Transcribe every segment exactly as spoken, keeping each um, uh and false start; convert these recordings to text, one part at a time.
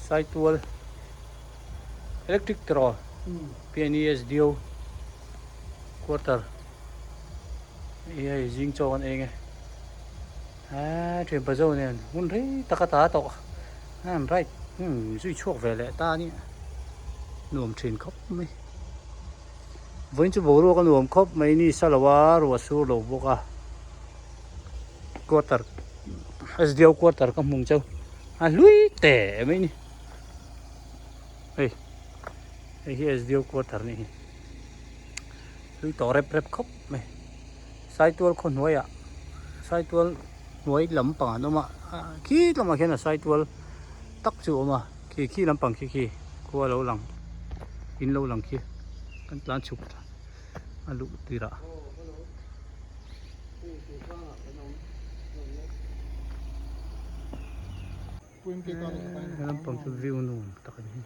Saitual electric tro. Hmm. P N E S D O quarter. Ei, ei, zing chawk an ei nge. A, ṭhian pa zo nen. Hun rei taka ta tawh. An right. Hmm, zui chhuak ve leh ta ni. Nuam ṭhin khawp mai. Vawiin chu boruak a nuam khawp mai ni, sa lo a, ruah sur lo bawk a. Quarter. S D O quarter ka hmu chau. A hlui te mai ni. Hei. Hei hi S D O quarter ni hi. Hlui tawh rep rep khawp mai. Saitual khaw hnuaia. Saitual hnuai lampang an awm a. A, khi lamah khian a Saitual tak chu a awm a. Khi, khi lampang khi, khi. Khua lo lang. In lo lang khi. Kan tlan chhuk ta. A luh tirah. Kan lampang chu view nuam tak a ni.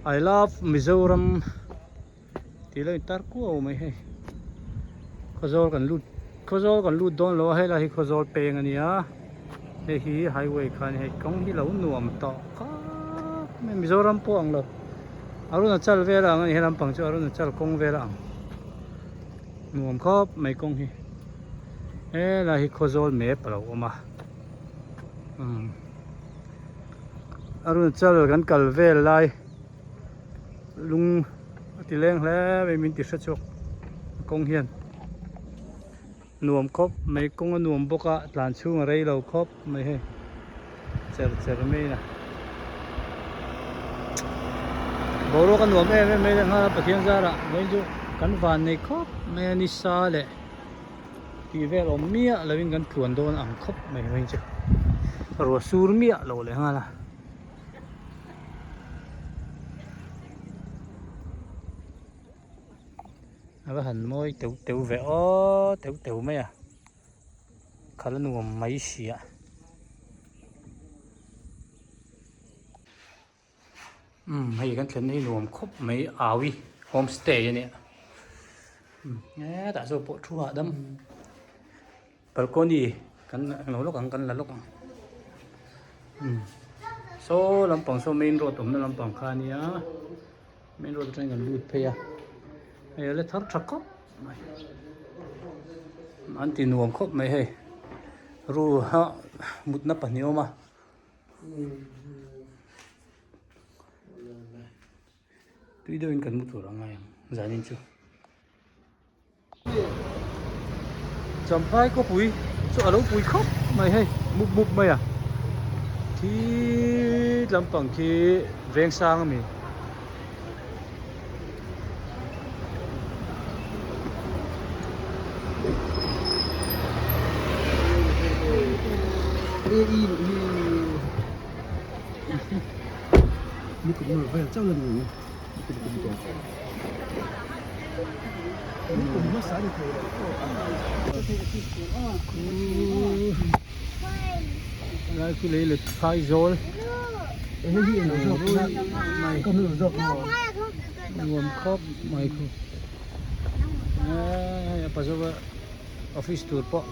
I love Mizoram. Ti lo in tar kuau mai hei. Khawzawl kan lut, Khawzawl kan lut dawn lo a, hei lai hi Khawzawl peng a nia. Hei hi highway kha ni hei, kawng hi lo nuam tawh khawp mai, Mizoram pawh ang lo. Arunachal vel ang a ni, he lampang chu Arunachal kawng vel ang. Nuam khawp mai kawng hi. He lai hi Khawzawl map a lo awm a. Hmm. Arunachal kan kal vel lai. Lung a ti leng hle mai, min ti hre chawk kawng hian. Nuam khawp mai, kawng a nuam bawk a, tlan chhung a rei lo khawp mai hei. Cher cher mai na. Boruak a nuam em em mai le nghal a, Pathian zarah. Vawiin chu kan vannei khawp mai a, nisa leh tih vel awm miah loin kan tluan dawn ang khawp mai vawiin chu. Ruah sur miah lo leh nghal a. A va han mawi teu teu ve aw, teu teu mai a. Kha la nuam mai si a. Um, hei kan thlen hi nuam khawp mai, Awi homestay a nia. Um, e, tah saw pawh thu hahdam. Balcony kan lo lawk ang, kan la lawk ang. Hmm. Saw lampang saw main road awmna lampang kha a nia. Main road aṭangin kan lut phei a. Hei a le thar ṭha khawp mai. An ti nuam khawp mai hei. Ru ha mutna pahnih a awm a. Tui deuhin kan mu tur a ngai ang zanin chu. Champhai khawpui chu a lo pui khawp mai hei, mup mup mai a. Khi lampang khi Vengsang a mi. Lai khi leilet phai zawl. Nuam khawp mai khu. Ai, a pa zawh office tur pawh.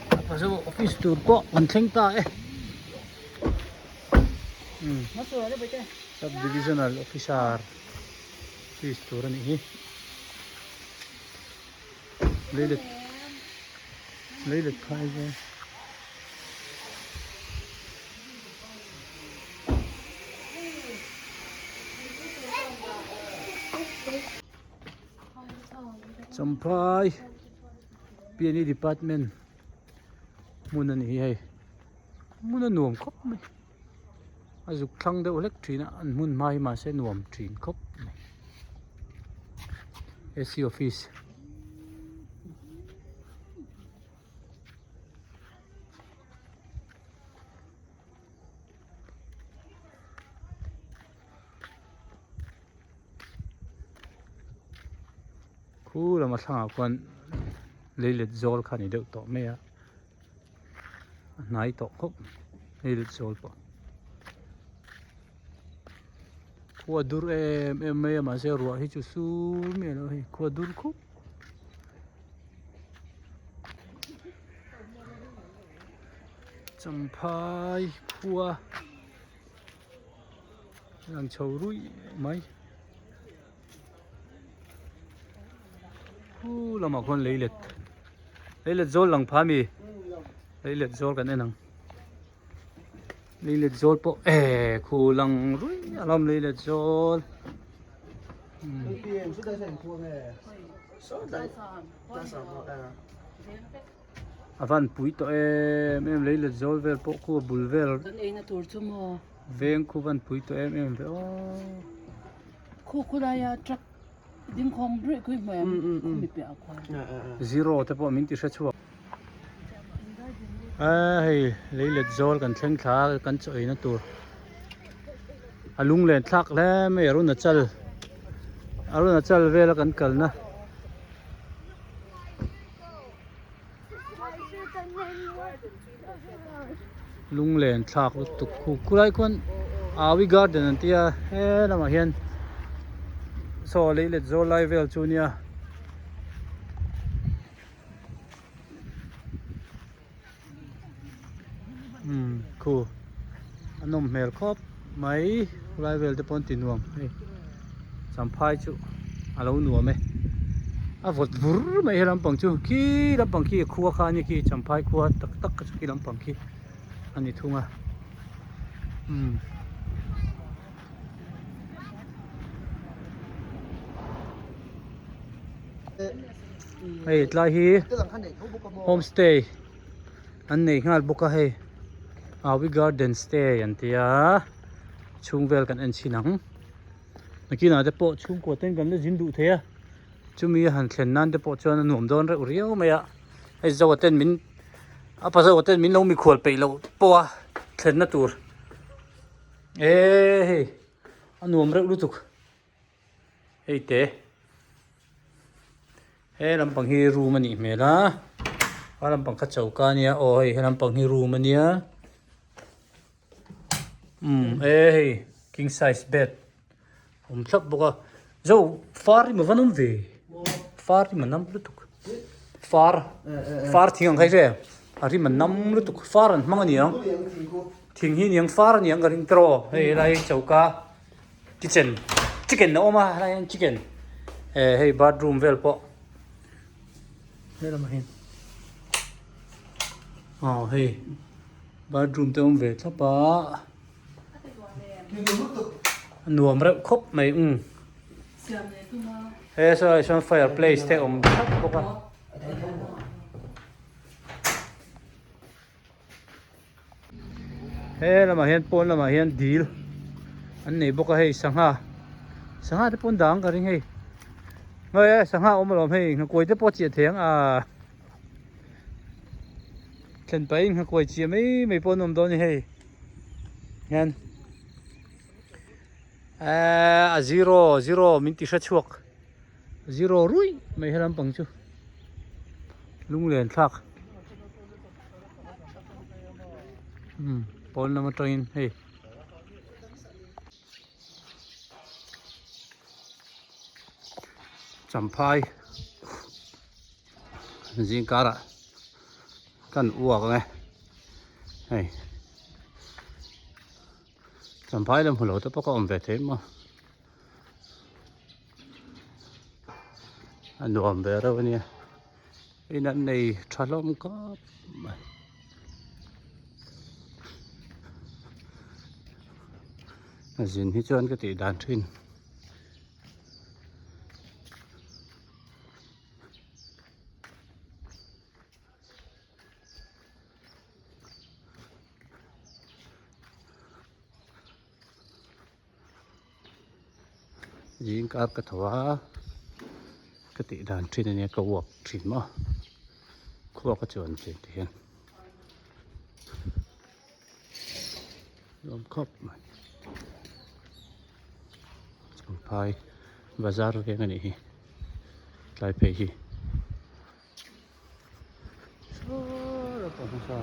A pa zawh office tur pawh kan thleng ta e. Hmm. Sub divisional officer office tur a nih hi. Leilet, leilet phai ve. Champhai P and E department hmun a ni hi hei. Hmun a nuam khawp mai. A zuk thlang deuh hlek ṭhin a, an hmun hma hi mahse nuam ṭhin khawp mai. A C office. Khu lama thlangah khuan leilet zawl kha ni deuh tawh mai a, a hnai tawh khawp leilet zawl pawh. Khua dur em em mai a, mahse ruah hi chu sur mi a lo hi. Khua dur khawp. Champhai khua. Lang chho ruih mai. Khu lama khuan leilet. Leilet zawl lang pha mi. Leilet zawl kan en ang. Leilet zawl pawh, eh, khu lang ruih a lam leilet zawl. Hmm. A van pui tawh em em leilet zawl vel pawh khu a bul vel. Kan eina tur chu maw? Veng khu van pui tawh em em ve aw. Khu, khu laia truck ding khawm ruih khu hmai. Mm, mm, mm. Khu mi pe a khuan. Ah, ah, ah. Zero te pawh min ti hre chhuak. A hei, leilet zawl kan thleng thla kan chaw eina tur. A lunglen thlak hle mai Arunachal. Arunachal vela kan kalna. Lunglen thlak lutuk khu. Khulai khuan Awi Garden an tia. He lamah hian saw leilet zawl lai vel chu nia. Hmm, khu. A nawm hmel khawp mai. Khulai vel te pawn ti nuam. Hei. Champhai chu a lo nuam e. A vawt vur mai he lampang chu. Khi lampang khi khua kha ni khi Champhai khua tak tak chu khi lampang khi. A ni thung a. Hmm. Hei, tlai hi homestay an nei nghal bawk a hei. Awi Garden Stay an tia. Chhung vel kan en chin ang. Nakinah te pawh chhungkua ten kan la zin duh thei a. Chumi a han thlen nan te pawh chuan a nuam dawn reuh riau mai a. Hei zo a ten min, a pa zo a ten min lo mi khual peih loh pawh a thlenna tur. E hei, a nuam reuh lutuk. Hei te. He lampang hi room a nih hmel a. A lampang kha chauka a nia. Aw, hei, he lampang hi room a nia. Hmm, e hei, king size bed. Awm thlap bawk a. Zo, far rim a van awm ve. Far rim a nam lutuk. Far. Eh, eh, eh. Far thing ang khai hre. A rim a nam lutuk. Far an hmang a ni ang. Thing hi ni ang, far a ni ang ka ring tro. Hei, lai chauka. Kitchen. Chicken a awm a, lai hian chicken. Eh, hei, bathroom vel pawh. He lamah hian. Aw, hei. Bathroom te awm ve thlap a. A nuam reuh khawp mai, um. He saw, saw fireplace te awm thlap bawk a. He lamah hian, pawn lamah hian dil an nei bawk a hei, sangha. Sangha te pawn dang ka ring hei. Ngawi e, sangha awm alawm hei, nghakuai te pawh chiah thei ang a. Thlen pahin nghakuai chiah mai mai pawh an awm dawn ni hei. Hian. A, a zero, zero min ti hre chhuak. Zero ruih mai he lampang chu. Lunglen thlak. Hmm, pawn lam aṭangin hei. Champhai. Zingkara kan uak ang e. Hei. Champhai lam hmu lo te pawh ka awm ve thei maw. A nuam ve reuh a nia. In an nei ṭha hlawm khawp mai. A zin hi chuan ka tih dan ṭhin. Zingkar ka tho a, ka tih dan ṭhin a nia, ka walk ṭhin maw. Khua ka chuan ṭhin ti hian. Lawm khawp mai. Champhai bazar veng a nih hi. Tlai phei hi. Sara pa hmasa.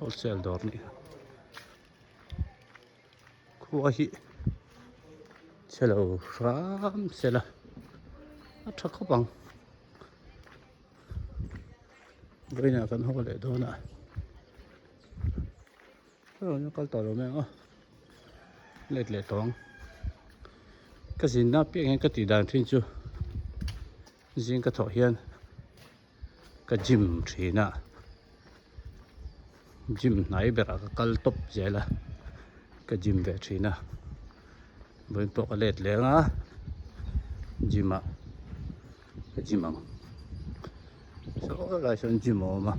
Wholesale dawr ni. Khua hi chelo hram sela. A ṭha khawp ang. Vawiina kan haw leh dawn a. Aw, kal ta lo mai a. Let leh tawng. Ka zinna pek hian ka ti dan ṭhin chu. Zing ka thawh hian ka gym ṭhin a. Gym hnai berah ka kal tawp zel a. Ka gym ve ṭhin a. Vawiin pawh ka let leh ang a. Gym-ah ka gym ang. Saw lai sawn gym a awm a.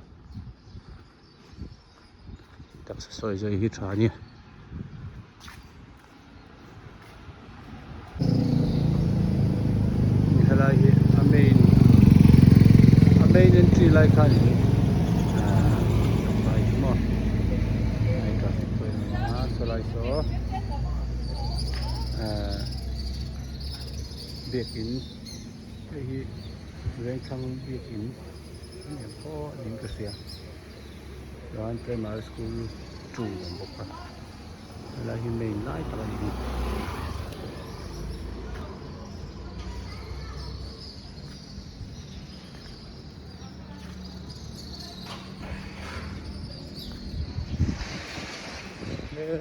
Taksa sawi zawi hi ṭha a nia. Helai hi a main, a main entry lai kha a ni. Ah, vai maw. Ai, traffic pawimawh a, saw lai saw. Ah, biakin, hei hi Vengthlang biakin a ni ang pawh niin ka hria. Chuan Primary School two a awm bawk a. Helai hi main lai tak a ni hi.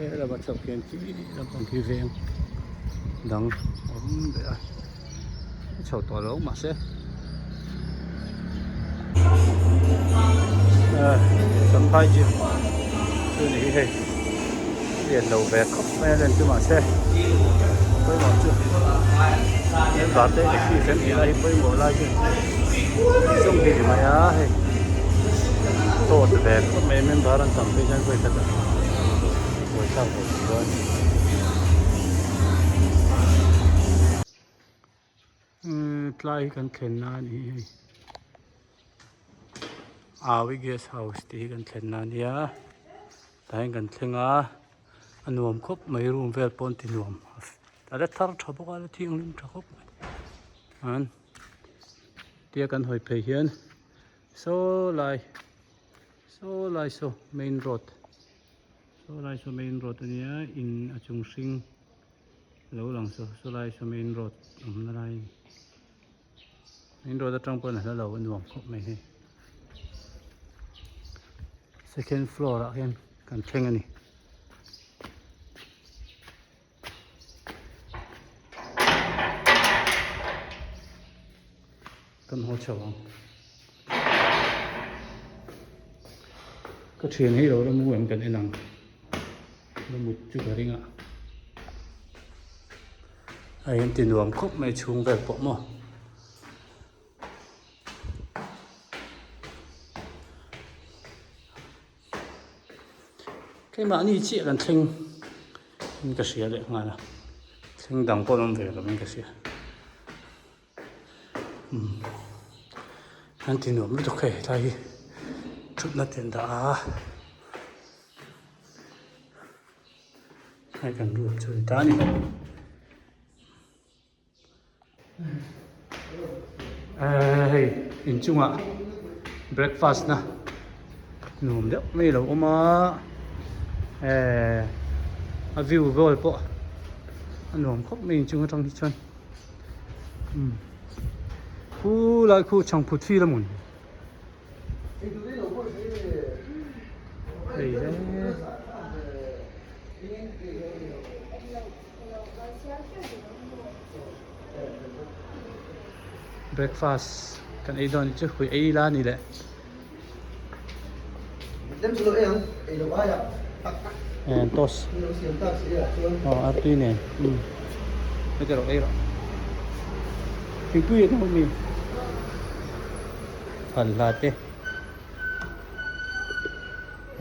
He lama chauh khian khi lampang khi veng dang awm ve a. Chho tawh lo mah se. Eh, Samphai Gym. Chu ni hi hei. Lian lo ve khawp mai a, lian chu mah se. Pawimawh chu. Member te ka fee kan ti lai hi pawimawh lai chu. Chung hi ni mai a hei. Tawt ve khawp mai, member an tam phei chuan vawi khat a. Vawi thar tawh si dawn. Eh, tlai hi kan thlenna a ni hei. Awi Guest House tih hi kan thlenna a nia. Tah hian kan thleng a, a nuam khawp mai, room vel pawh an ti nuam. A la thar ṭha bawk a, a la thianghlim ṭha khawp mai. An tia kan hawi phei hian saw lai, saw lai saw main road. Saw lai saw main road a nia, in a chung hring lo lang saw, saw lai saw main road awmna lai. Main road aṭang pawn a hla lo, a nuam khawp mai hei. Second floor-ah hian kan thleng a ni. Kan haw chho ang. Ka ṭhian hi lo la mu em kan en ang. La mut chu ka ring a. A hian ti nuam khawp mai chhung vel pawh maw. Keimahni chiah kan thleng in ka hria leh nghal a. Thleng dang pawh an awm ve lo in ka hria. Hmm. An ti nuam lutuk hei, tlai hi. Thutna ten dah a. Hei kan ruat chu ta ni. Eh, hei, in chunga breakfast na nuam deuh mai lo awm a. Eh, a view vel pawh a nuam khawp mai in chung aṭang hi chuan. Hmm. Khu lai khu Chhangphuthi la mun. Hei, hei. Breakfast kan ei dawn chu, hui ei la ni le. Dem chu lo ei ang, ei lo ai a. Eh, toast. Lo siam tak si a, chuan. Oh, artui nen. Hmm. Hei te rawh, ei rawh. Thingpui a ni mi. Balhla te.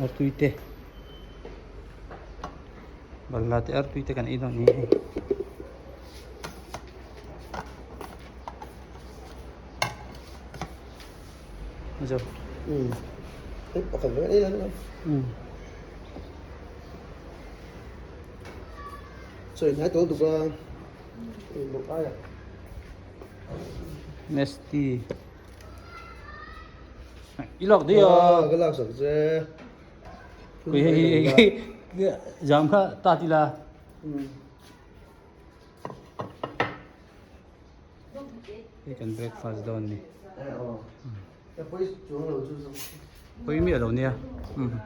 Artui te. Balhla te, artui te kan ei dawn ni hei. Zo. Hmm. Hei, pakhat lo ei ang. Hmm. Sorry, nai tawh tuk a. Ei lo ai a. Nesti. I lak deu. Ah, ka lak sak che. Koi hei, hei, hei, hei. Jam kha ta ti la. Hmm. Hei kan breakfast dawn ni. Eh, oh. Ka poi chuong lo chu. Poi mi a lo nia. Hmm.